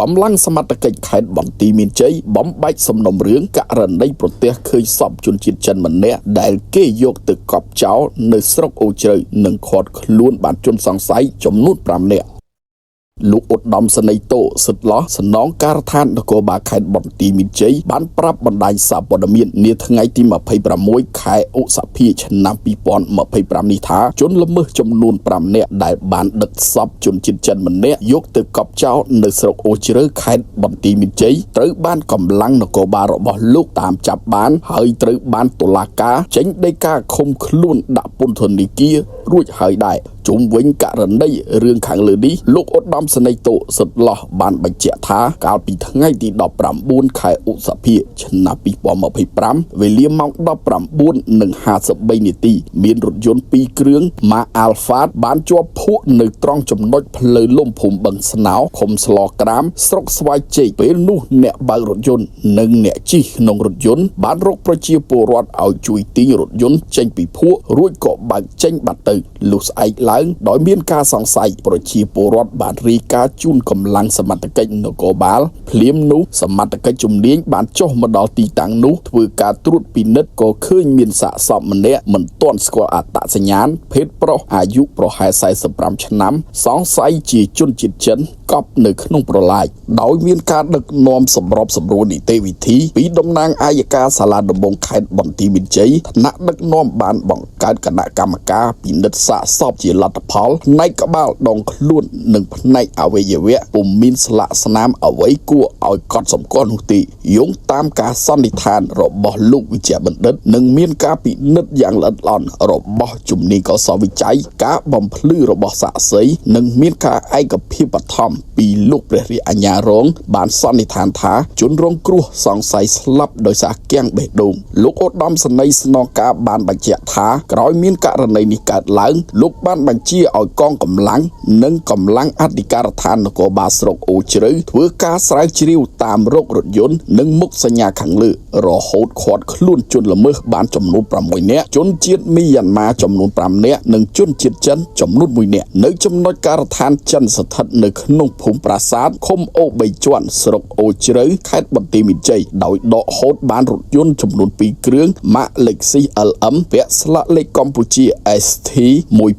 កម្លាំងសមត្ថកិច្ចខេត្តបន្ទាយមានជ័យបំបែកសំណុំរឿងករណីប្រទះឃើញសពជនជាតិចិនម្នាក់ដែលគេយកទៅកប់ចោលនៅស្រុកអូជ្រៅនិងឃាត់ខ្លួនបានជនសង្ស័យចំនួន5នាក់ លោកឧត្តមសេនីយ៍តូសិទ្ធឡោះស្នងការដ្ឋាននគរបាលខេត្តបន្ទាយមានជ័យបានប្រាប់បណ្ដាញសារព័ត៌មាននាថ្ងៃទី26ខែឧសភាឆ្នាំ2025នេះថាជនល្មើសចំនួន5នាក់ដែលបានដឹកសពជនជាតិចិនម្នាក់យកទៅកប់ចោលនៅស្រុកអូជ្រៅខេត្តបន្ទាយមានជ័យត្រូវបានកម្លាំងនគរបាលរបស់លោកតាមចាប់បានហើយត្រូវបានតុលាការចេញដីកាឃុំខ្លួនដាក់ពន្ធនាគាររួចហើយដែរជុំវិញករណីរឿងខាងលើនេះលោកឧត្តមសេនីយ៍តូសិទ្ធឡោះបានបញ្ជាក់ថាកាលពីថ្ងៃទី19ខែឧសភាឆ្នាំ2025វេលាម៉ោង19:53នាទីមានរថយន្ត2គ្រឿងម៉ាក Alphard បានជាប់ភក់នៅត្រង់ចំណុចផ្លូវលំភូមិបឹងស្នោឃុំស្លក្រាមស្រុកស្វាយជែកពេលនោះអ្នកបើករថយន្តនិងអ្នកជិះក្នុងរថយន្តបានរកប្រជាពលរដ្ឋឲ្យជួយទាញរថយន្តចេញពីភក់រួចក៏បើកចេញបាត់ទៅលុះស្អែកឡើងដោយមានការសង្ស័យប្រជាពលរដ្ឋបានរាយការណ៍ជូនកម្លាំងសមត្ថកិច្ចនគរបាលភ្លាមនោះសមត្ថកិច្ចជំនាញបានចុះមកដល់ទីតាំងនោះធ្វើការត្រួតពិនិត្យក៏ឃើញមានសាកសពម្នាក់មិនទាន់ស្គាល់អត្តសញ្ញាណភេទប្រុសអាយុប្រហែល45ឆ្នាំសង្ស័យជាជនជាតិចិនកប់នៅក្នុងប្រឡាយដោយមានការដឹកនាំសម្របសម្រួលនីតិវិធីពីតំណាងអាយកាសាលាដំបងខេត្តបន្ទាយមានជ័យថ្នាក់ដឹកនាំបានបង្កើតគណៈកម្មការពិនិត្យសាកសពជាលទ្ធផលផ្នែកក្បាលដងខ្លួននិងផ្នែកអវយវៈពុំមានស្លាកស្នាមអ្វីគួរឲ្យកត់សម្គាល់នោះទេយោងតាមការសន្និដ្ឋានរបស់លោកវិជ្ជបណ្ឌិតនិងមានការពិនិត្យយ៉ាងល្អិតល្អន់របស់ជំនាញកោសលវិច័យការបំភ្លឺរបស់សាក្សីនិងមានការឯកភាពបឋមពីលោកព្រះរាជអាជ្ញារងបានសន្និដ្ឋានថាជនរងគ្រោះសង្ស័យស្លាប់ដោយសារគាំងបេះដូងលោកឧត្តមសេនីយ៍ស្នងការបានបញ្ជាក់ថាក្រោយមានករណីនេះកើតឡើងលោកបានបញ្ជាឲ្យកងកម្លាំងនិងកម្លាំងអធិការដ្ឋាននគរបាលស្រុកអូជ្រៅធ្វើការស្រាវជ្រាវតាមរករថយន្តនិងមុខសញ្ញាខាងលើរហូតឃាត់ខ្លួនជនល្មើសបានចំនួន6នាក់ជនជាតិមីយ៉ាន់ម៉ាចំនួន5នាក់និងជនជាតិចិនចំនួន1នាក់នៅចំណុចការដ្ឋានចិនស្ថិតនៅក្នុងភូមិប្រាសាទឃុំអូបីជាន់ស្រុកអូជ្រៅខេត្តបន្ទាយមានជ័យដោយដកហូតបានរថយន្តចំនួន2គ្រឿងម៉ាក Lexus LM ពាក់ស្លាកលេខកម្ពុជា ST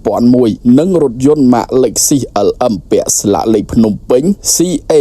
1001និងរថយន្តម៉ាក Lexus LM ពាក់ស្លាកលេខភ្នំពេញ CA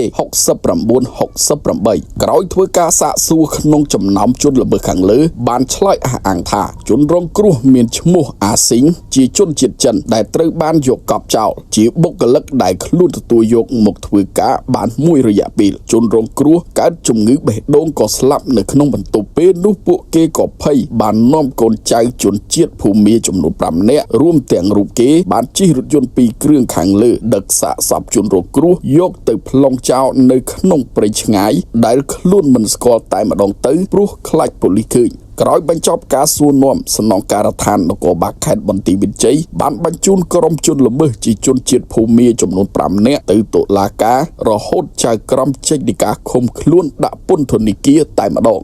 6968ក្រោយធ្វើការសាកសួរក្នុងចំណោមជនល្មើសខាងលើបានឆ្លើយអះអាងថាជនរងគ្រោះមានឈ្មោះអាស៊ីងជាជនជាតិចិនដែលត្រូវបានយកកប់ចោលជាបុគ្គលិកដែលខ្លួនទទួលយកមកធ្វើការបានមួយរយៈពេលជនរងគ្រោះកើតជំងឺបេះដូងក៏ស្លាប់នៅក្នុងបន្ទប់ពេលនោះពួកគេក៏ភ័យបាននាំកូនចៅជនជាតិភូមាចំនួន5នាក់រួមទាំងរូបគេបានជិះរថយន្ត2គ្រឿងខាងលើដឹកសាកសពជនរងគ្រោះយកទៅប្លង់ចោលនៅក្នុងព្រៃឆ្ងាយដែលខ្លួនមិនស្គាល់តែម្ដងទៅព្រោះខ្លាចប៉ូលីសឃើញក្រោយបញ្ចប់ការសួរនាំស្នងការដ្ឋាននគរបាលខេត្តបន្ទាយមានជ័យបានបញ្ជូនក្រុមជនល្មើសជាជនជាតិភូមាចំនួន5នាក់ទៅតុលាការរហូតចៅក្រមចេញដីកាឃុំខ្លួនដាក់ពន្ធនាគារតែម្ដង។